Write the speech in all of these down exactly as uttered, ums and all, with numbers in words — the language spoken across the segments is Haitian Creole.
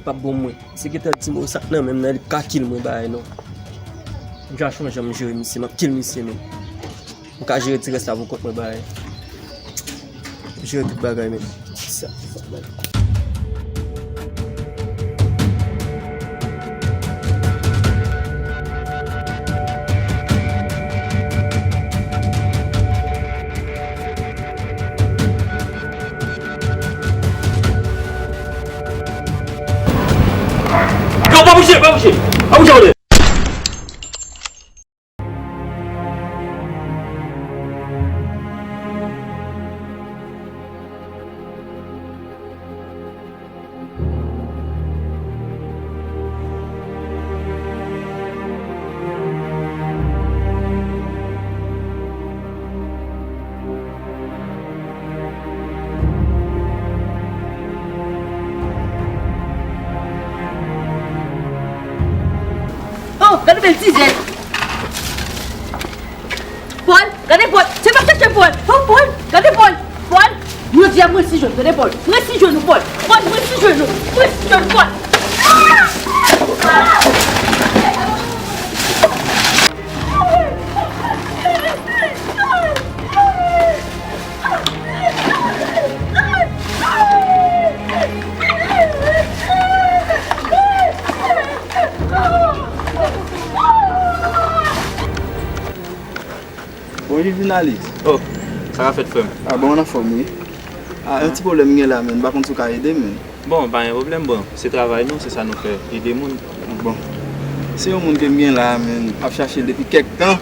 P ap bon mwen. Se gentan di m sa k nan men m nan, li p ka kill mwen bagay non. M ja chonje jan m jere misye, m ap kill misye menm. M ka jere ti rès la pou kont mwen bagay. M jere tout bagay menm. Sa, sa, bagay. Yo, pa bouje, pa bouje. Pa bouje, kote. Oh, gade bèl ti zèl. Paul, gade Paul. Se pa chache Paul. Oh, Paul, gade Paul. Paul, jodi a mwen si jwenn, gade Paul. Mwen si jwenn ou, Paul. Paul, mwen si jwenn ou. Mwen si jwenn ou, Paul. Ah! Ah! Bonjou, jounalis. Oh, sa ka fèt, frè m? Ah, bon, anfòm, wi. Ah, yon ti pwoblèm m gen la, men m pa konn si w ka ede m, men. Bon, pa gen pwoblèm, bon, se travay nou, se sa nou fè, ede moun. Bon. Se yon moun ke m gen la, men, m ap chache l depi kèk tan.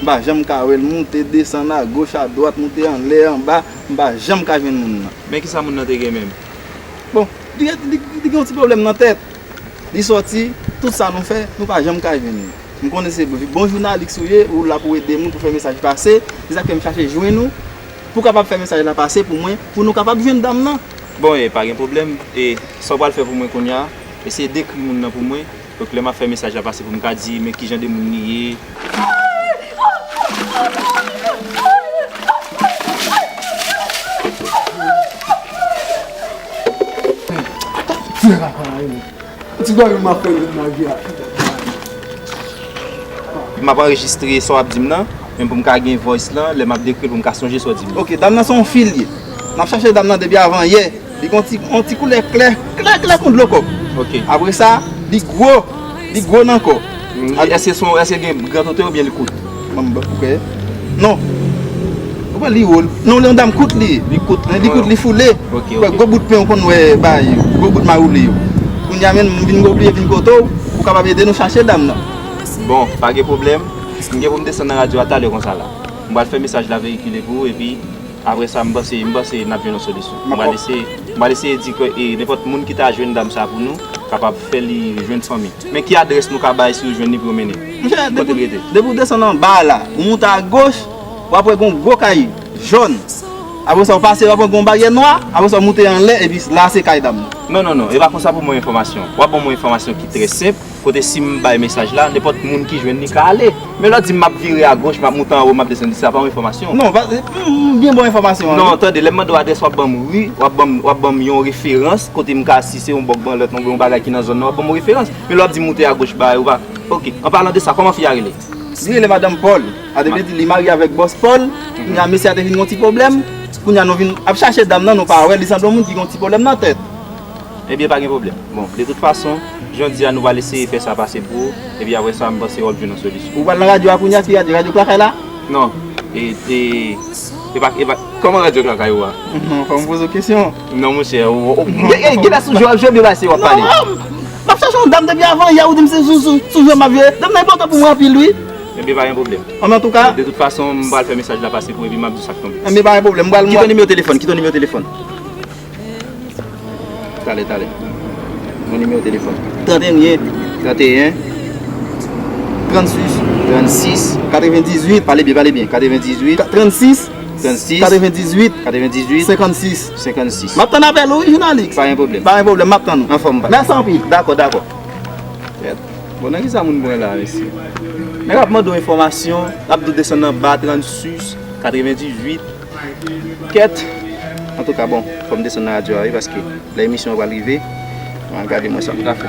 M pa janm ka wè l, moute, desann, agoch, adwat, moute anlè, anba, m pa janm ka jwenn moun nan. Men kisa moun nan te gen menm? Bon, li, li, li gen yon ti pwoblèm nan tèt. Li sòti, tout sa nou fè, nou pa janm ka jwenn li. M konnen se bon jounalis ou ye, ou la pou ede moun, pou fè mesaj pase. Se sa k fè m chache jwenn ou, pou w kapab fè mesaj la pase pou mwen, pou nou kapab jwenn dam nan. Bon, e pa gen pwoblèm. E sa w pral fè pou mwen kounye a, eseye dekri moun nan pou mwen. Donk, lè m ap fè mesaj la pase pou m ka di, men ki jan de moun li ye. Ti bagay m ap fè nan vi a. M ap anrejistre sa w ap di m nan, men pou m ka gen voice lan, lè m ap dekri l pou m ka sonje sa w di m nan. Ok, dam nan se yon fi l ye. N ap chache dam nan depi avan yè. Li gen yon ti, yon ti koulè klè, klè, klè kon dlo kòk. Ok. Apre sa, li gwo, li gwo nan kò. Mm, èske se yon, èske gen gran otè oubyen li kout? Ban m, ban m, ok. Non. Ou wè li wo. Non, li yon dam kout li. Li kout. Li kout, li foule. Ok, ok. Gwo bout pen ou konn wè bay, gwo bout mawoule yo. Kounye a menm, m vin oblije vin kote w, pou w kapab ede nou chache dam nan. Bon, pa gen pwoblèm. M gen pou m desann nan radyo a talè konsa la. M pral fè mesaj la veyikile pou ou, epi apre sa, m panse, m panse n ap jwenn yon solisyon. M pral eseye, m pral eseye di ke, e, nenpòt moun ki ta jwenn dam sa pou nou, kapab fè li jwenn fanmi. Men ki adrès nou ka bay si w jwenn li pou yo mennen l? Monchè, kote l rete? Depi w desann anba a la, ou moute agoch, w ap wè gon gwo kay jòn. Apre sa, w pase, w ap wè gon baryè nwa, apre sa, w moute anlè, epi la se kay dam nan. Non, non, non, e pa konsa pou mwen enfòmasyon. W ap ban mwen enfòmasyon ki trè senp, kote si m bay mesaj la, nenpòt moun ki jwenn li ka ale. Men lè w di m m ap vire agoch, m ap moute anwo, m ap desann, sa pa yon enfòmasyon. Non, pa, m, m byen bon enfòmasyon an, non, wi. Tande, lè m mande w adrès, w ap ban m ri, w ap ban m, w ap ban m yon referans, kote m ka, si se yon bòk branlèt, yon, yon bagay ki nan zòn nan, w ap ban m yon referans. Men lè w ap di m moute agoch, bay, ou pa, ok, an palan de sa, kòman fi a rele? Li rele madanm Paul. A te vle di li marye avèk bòs Paul. Kounye a mesye a te vin gon ti pwoblèm. Kounye a nou vin ap chache dam nan, nou pa wè, li sanble yon moun ki gon ti pwoblèm nan tèt. Ebyen, pa gen pwoblèm. Bon, de tout fason, jan w di a, nou pral eseye fè sa pase pou ou. Epi apre sa, m panse w ap jwenn yon solisyon. Ou pral nan radyo a kounye a, ki radyo? Radyo k lakay la? Non. E, e, e pa, e pa, kòman radyo k lakay ou a? Non, fò m poze w kesyon. Non, monchè, ou, ou, gen, gen, gen lè sou jwe, w ap jwe byen pase, w ap pale. Non, m ap chache yon dam depi avan yè, ou di m se sou, sou, sou jwe m ap jwe. Dam nan enpòtan pou mwen anpil, wi. Ebyen, pa gen pwoblèm. An, antouka. De tout fason, m pral fè mesaj la pase pou ou, epi m ap di w sa k tonbe. Ebyen, pa gen pwoblèm. M pral, m pral. Kite nimewo telefòn, kite nimewo telefòn. Talè, talè. Mon nimewo telefòn. Trannteyen. Trannteyen. Trannsis. Trannsis. Katrevendizuit. Pale byen, pale byen. Katrevendizuit. Trannsis. Trannsis. Katrevendizuit. Katrevendizuit. Senkannsis. Senkannsis. M ap tann apèl ou, wi, jounalis. Pa gen pwoblèm. Pa gen pwoblèm, m ap tann ou. Anfòm, papa. Mèsi anpil. Dakò, dakò. Bon, nan kisa moun pran la, mesye? Nèg ap mande w enfòmasyon, ap di w desann anba, trannsis, katrevendizuit. Kèt! Antouka, bon, fò m desann nan radyo a, wi, paske lè emisyon an pral rive, Al gade mwen sa m ka fè.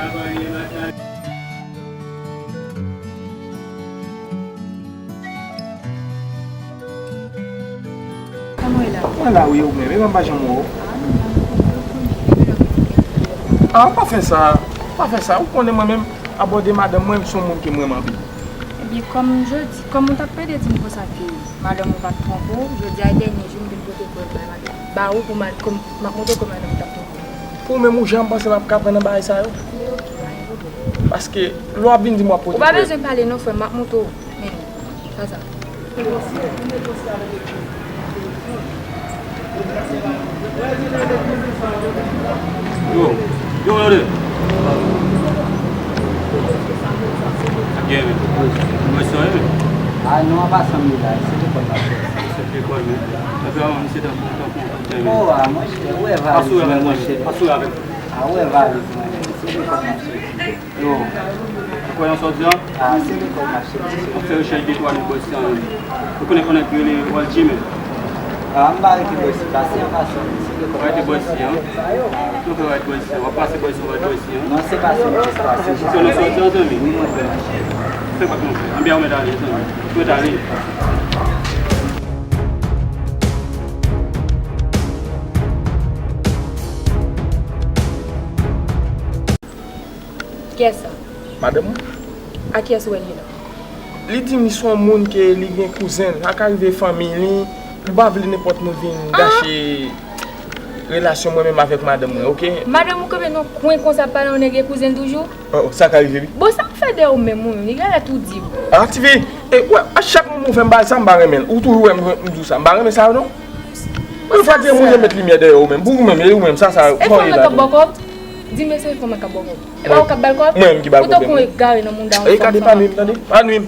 Kòman w ye la? Mwen la wi, ou menm, epi m pa janm wè w. Ah, ou pa fè sa, ou pa fè sa. Ou konnen mwen menm, abòde madanm mwen, m se yon moun ke m renmen anpil. Ebyen, kòm jodi, kòm ou t ap plede di m konsa ke madanm ou pa t twonpe w, jodi a e dènye jou m vin pote prèv bay madanm, ba ou pou ma-, kòm, m ap montre w kòman madanm ou t ap twonpe w. Ou menm ou janm panse m ap ka pran nan bagay sa yo? Paske lè w ap vin di m w ap pote prèv. Ou pa bezwen pale non, frè m, m ap montre w. Men, sa sa. Yo, yo, yo, yo. Ap gen, men. Mwen sòye, men. Ah, non, an pasan m ye la, se lekòl m ap fè. Se lekòl, men. Epi, an, misye tankou, tankou, tankou, men. Oh, ah, monchè, ou wè valiz mwen, monchè. Pa souri avè mwen, men. Pa souri avè m. Ah, ou wè valiz mwen, men. Se lekòl m ap sòti. Yo, ou kwè nan sa w di an? Ah, se lekòl m ap sòti, se lekòl. Fè rechèch de twa nèg bò isi an menm. Ou konnen, konnen ki rele Waldy menm? Ah, m pa rete bò isi, pase an pasan, se lekòl. Ou pa rete bò isi an? Ou fè rete bò isi an? W ap pase bò isi an, w ap rete bò isi an? Non, se pase m jis pase. Ou kwè nan sa w di an, zanmi? Wi, mwen kwè nan sa. Fè pa konfyans. Anbyen, ou mèt ale, zanmi. Ou mèt ale. Kiyès sa? Madanm mwen. A kiyès ou wè l ye la? Li di m li se yon moun ke li gen kouzen l, sa ka rive fanmi li, li pa vle nenpòt moun vin gache relasyon mwen menm avèk madanm mwen, oke? Madanm ou kanpe nan kwen konsa ap pale yon nèg e kouzen l toujou? Oh, oh, sa ka rive wi. Bon, sa w fè dèyè w menm ou menm, li genlè tou di w. Ah, tifi, e, wè, a chak moun ou fè m bagay sa, m pa renmen l. Ou toujou wè m, m di w sa, m pa renmen sa yo non. Ou fè di moun yo met limyè dèyè ou menm, pou ou menm, e ou menm, sa, sa, kòman w ye la? E fanm nan k ap ba w kòb? Di m se fanm nan k ap ba w kòb. E pa ou k ap ba l kòb? Mwen menm ki ba l kòb. Ou tankou yon egare nan mond la, yon fanm, fanm. E gade, pa nwi m, tande. Pa nwi m.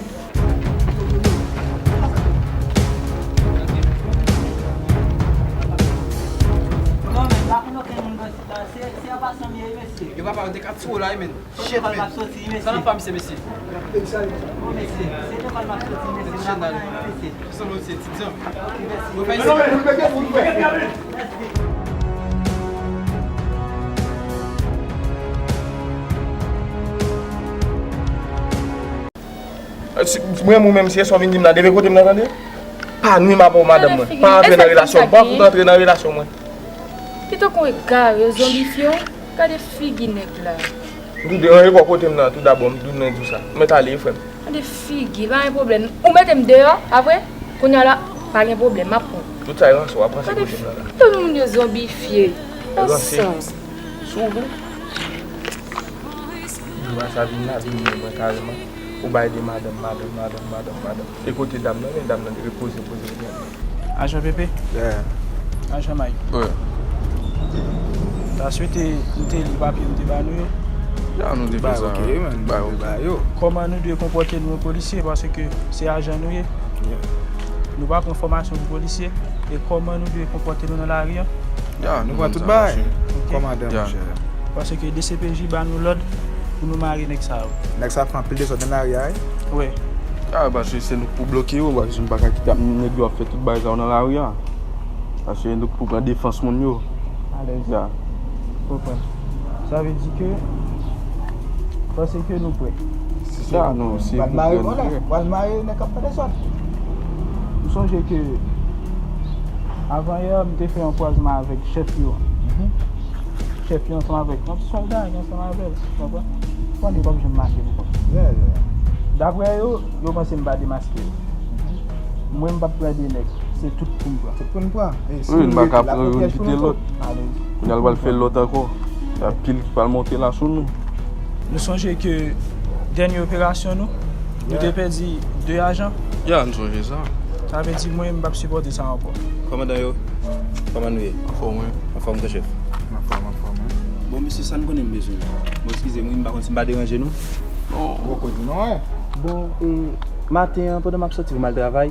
Non, men, pa konn okenn moun nan sit la. Se, se an pasan m ye, mesye. Yo, papa, yo te ka tire w la, men. Shit, man. Sa nan fami se mesye. Oh, mesye, se lekòl m ap soti, mesye. M ap pran yon mesye. Sa nou se ti jan. Yo fè isi. Si, mwen, ou menm, si e sa w vin di m la, depi kote m nan, tande? Pa nwi m avè w, madanm mwen. Pa antre nan relasyon m. Pa fout antre nan relasyon mwen. Li tankou egare, zonbifye w. Gade figi nèg la. M tou deranje w kote m nan, tou dabò, m tou mèt di w sa. M mèt ale, frè m. Gade figi, pa gen pwoblèm. Ou mete m deyò, apre, kounye a la, pa gen pwoblèm, m ap pran. Tout sa e ranse, w ap ranse kote m nan la. Tout moun yo zonbifye. Ranse. Sou ou vle. Jou a sa vin la, vin mwen kareman. Ou bay de madanm, madanm, madanm, madanm, madanm. E kote dam nan, men dam nan te repoze, poze, poze. Ajan Pepe? Yeah. Ajan Mike? Wi. Ta swete nou te li papye nou te ba nou yo? Ya, nou te fè sa, wi. Bay, ok, man. Bay, ok. Kòman nou dwe konpòte nou an polisye, paske se ajan nou ye. Yeah. Nou pa pran fòmasyon pou polisye. E kòman nou dwe konpòte nou nan lari an? Ya, nou pran tout bagay. Ok. Kòmandan, monchè. Paske D C P J ba nou lòd pou nou mare nèg sa yo. Nèg sa fè anpil dezòd nan lari a, wi. Wi. A, paske se nou k pou bloke yo, paske nou pa ka kite nèg yo ap fè tout bagay sa yo nan lari a. Paske nou k pou pran defans moun yo. Alèz. Ya. Konprann. Sa vle di ke, panse ke nou prè. Si se nou prè. Pral mare vòlè, pral mare nèg k ap fè dezòd. M sonje ke avan yè, m te fè yon kwazman avèk chèf yo. Mhm. Chèf yo ansanm avèk yon ti sòlda ki ansanm avè l, ou konprann? Ou konn yo p ap janm mache pou kont yo. Yeah, yeah. Daprè yo, yo panse m pa demaske yo. Mwen, m p ap pran de nèg. Se tout pou m pran. Tout pou m pran. Wi, nou pa ka pran youn kite lòt. Kounye a l pral fè lòt ankò. Y a pil ki pral monte la sou nou. Nou sonje ke dènye operasyon nou, nou te pèdi de ajan. Ya, nou sonje sa. Sa vle di mwen, m p ap sipòte sa ankò. Kòmandan yo, kòman nou ye? Anfòm, wi. Anfòm, tou chèf. Anfòm, anfòm, wi. Bon, mesye, sa n konnen m bezwen. Bon, eskize m, wi, m pa konn si m pa deranje nou. Non. Poko di non, wi. Bon, e, maten an, pandan m ap sòti pou m al travay,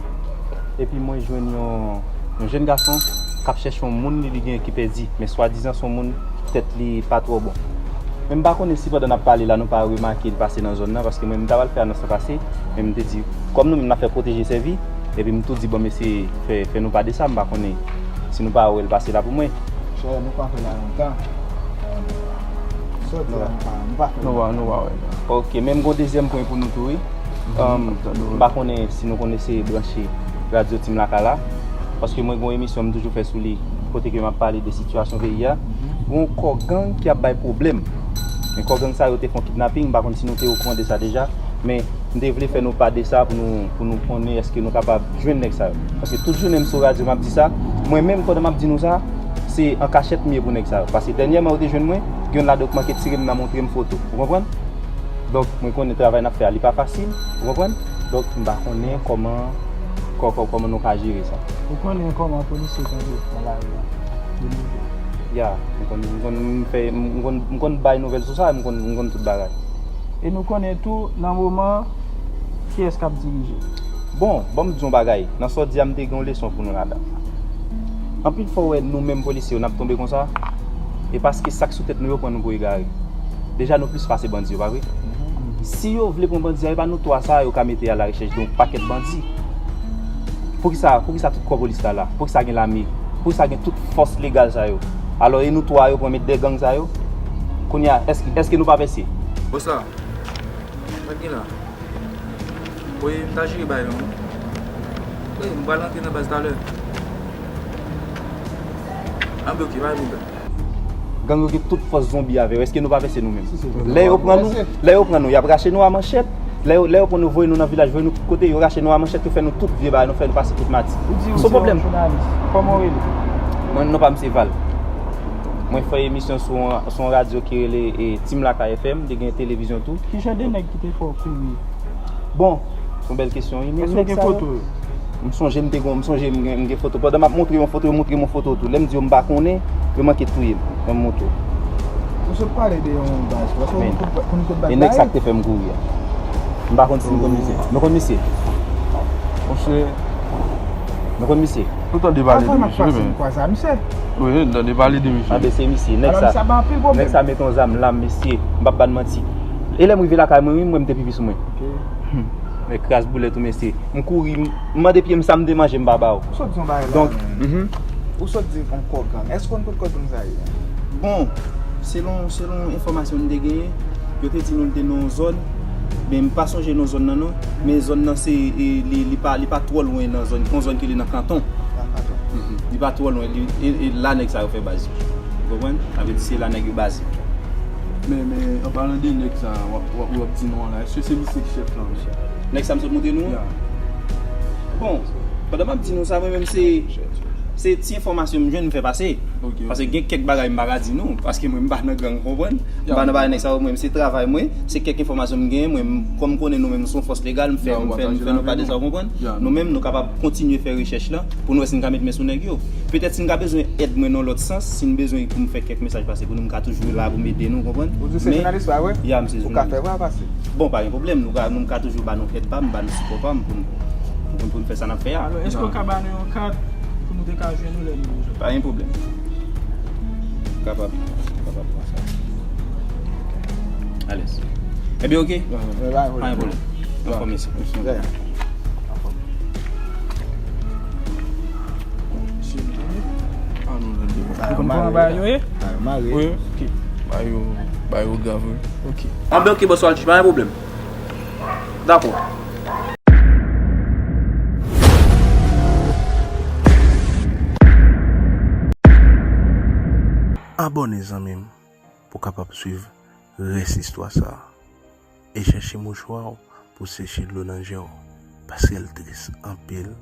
epi mwen jwenn yon, yon jèn gason k ap chèche yon moun li, li gen ki pèdi, men swadizan se yon moun tèt li pa twò bon. Men m pa konnen si pandan n ap pale la, nou pa remake l pase nan zòn nan, paske mwen, m ta pral fè anons lan pase, men m te di, kòm nou menm n ap fè pwoteje sèvi, epi m tou di, bon, mesye, fè, fè nou pa de sa, m pa konnen si nou pa wè l pase la pou mwen. Chè, nou pa fè la lontan. Bon, Sòti a, nou pa, nou pa fè. Nou pa, nou pa wè sa. Ok, men m gon dezyèm pwen pou nou tou, wi. Um, m pa konnen si nou konn eseye branche radyo Team Laka la. Paske mwen gon emisyon m toujou fè sou li, kote ke m ap pale de sitiyasyon peyi a. Gon kò gang ki ap bay pwoblèm. Men kò gang sa yo te fè yon kidnaping, m pa konn si nou te okouran de sa deja, men m te vle fè nou pa de sa pou nou, pou nou konnen èske nou kapab jwenn nèg sa yo. Paske tout jounen m sou radyo, m ap di sa. Mwen menm, pandan m ap di nou sa, se an kachèt m ye pou nèg sa yo. Paske dènyèman, yo te jwenn mwen, gen youn ladan yo k manke tire m nan montre m foto. Ou konprann? Donk, mwen konnen travay n ap fè a, li pa fasil. Ou konprann? Donk, m pa konnen kòman, kò-, kò-, kòman nou ka jere sa. Ou konnen kòman polisye tonbe nan lari a, de nos jours. Ya, m konn, m konn, m fè, m konn, m konn bay nouvèl sou sa, m konn, m konn tout bagay. E nou konnen tou, nan moman, kiyès k ap dirije? Bon, ban m di yon bagay. Nan sa w di a, m te gen yon leson pou nou ladan. Anpil fwa, w wè, nou menm polisye yo, n ap tonbe konsa, e paske sa k sou tèt nou yo pran nou pou egare. Deja, nou plis pase bandi yo, pa vre? Si yo vle pran bandi a, e pa nou twa sa a yo ka mete a la rechèch de yon pakèt bandi. Poukisa, poukisa tout kò polis la la? Poukisa gen lame? Poukisa gen tout fòs legal sa yo? Alò, e nou twa a yo pran met dèyè gang sa yo? Kounye a, èske, èske nou pa pèse? Bòs la, sa k gen la? Wi, m ta jere bagay lan, wi. Wi, m pral antre nan baz talè. Anben, ok, pa gen pwoblèm. Gang yo gen tout fòs zonbi avè yo. Èske nou pa pèse nou menm? Lè yo pran nou, lè yo pran nou, y ap rache nou a manchèt. Lè yo, lè yo pran nou, voye nou nan vilaj, voye nou tout kote, yo rache nou a manchèt, yo fè nou tout vye bagay, nou fè nou pase tout mati. Ou di ou se yon jounalis. Kòman w rele? Mwen, non pa m se Val. Mwen fè emisyon sou yon, sou yon radyo ki rele, e, Team Lakay F M, te gen televizyon tou. Ki jan de nèg ki te fè w kouri? Bon, se yon bèl kesyon, wi. Men èske w gen foto yo? M sonje m te gon, m sonje m gen, m gen foto. Pandan m ap montre yon foto, yo montre m yon foto tou. Lè m di yo m pa konnen, yo manke touye m. Ban m montre w. Ou sot pale de yon baz. Ou konn kot baz la ye? E nèg sa k te fè m kouri a. M pa konn si nou konn misye. Nou konn misye? Monchè. Nou konn misye? Nou tande pale de misye, men. Wi, nou tande pale de misye. Anben, se misye. Nèg sa, nèg sa met yon zam la, mesye. M p ap ba n manti. E lè m rive lakay mwen, wi, mwen, m te pipi sou mwen. Men kras boulèt ou, mesye. M kouri, m, m mande pye m sa m te manje, m pa ba w. Ou sot di yon bagay la, donk, menm. Ou sot di yon kò gang. Èske w konn kot kò gang sa ye? Bon, selon, selon enfòmasyon m te genyen, yo te di nou l te nan yon zòn, men m pa sonje non zòn nan, non. Men zòn nan se, e, li, li pa, li pa twò lwen nan zòn, yon zòn ki li nan kanton. Nan kanton. Li pa twò lwen, li, e, e la nèg sa yo fè baz yo. Ou konprann? Sa vle di se la nèg yo baze. Men, men, an palan de nèg sa, w ap, w ap, w ap di non an la, èske se misye k chèf lan, mesye? Nèg sa m sot montre nou an? Bon, pandan m ap di nou sa, mwen menm se, se ti enfòmasyon m jwenn m fè pase. Ok, ok. Paske gen kèk bagay m pa ka di nou, paske mwen m pa nan gang, ou konprann? M pa nan bagay nèg sa yo, mwen menm se travay mwen, se kèk enfòmasyon m genyen, mwen menm, kòm m konnen nou menm se yon fòs legal, m fè, m fè, m fè nou pa de sa, ou konprann? Nou menm, nou kapab kontinye fè rechèch lan, pou nou wè si n ka met men sou nèg yo. Petèt si n ka bezwen èd mwen nan lòt sans, si n bezwen pou m fè kèk mesaj pase pou nou, m ka toujou la pou m ede nou, konprann? Ou di se jounalis, pa vre? Ya, m se jounalis. Ou ka fè vwa pase. Bon, pa gen pwoblèm, nou ka, nou ka toujou ba nou èd pa m, ba nou sipò pa m pou n, pou n, pou n fè sa n ap fè a. Alò, èske w ka ba nou yon kat pou nou te ka jwenn ou lè nou bezwen? Pa gen pwoblèm. Kapab, kapab pran sa. Alèz. Ebyen, ok. Pa gen pwoblèm. Anfòm, mesye. Ou konn kòman bagay yo ye? Wi, ok. Bagay yo, bagay yo grav, wi. Ok. Anben, ok, bòs Waltich, pa gen pwoblèm. Dakò. Abòne, zanmi m, pou w kapab swiv rès istwa sa a. E chèche mouchwa w pou seche dlo nan je w, paske l tris anpil.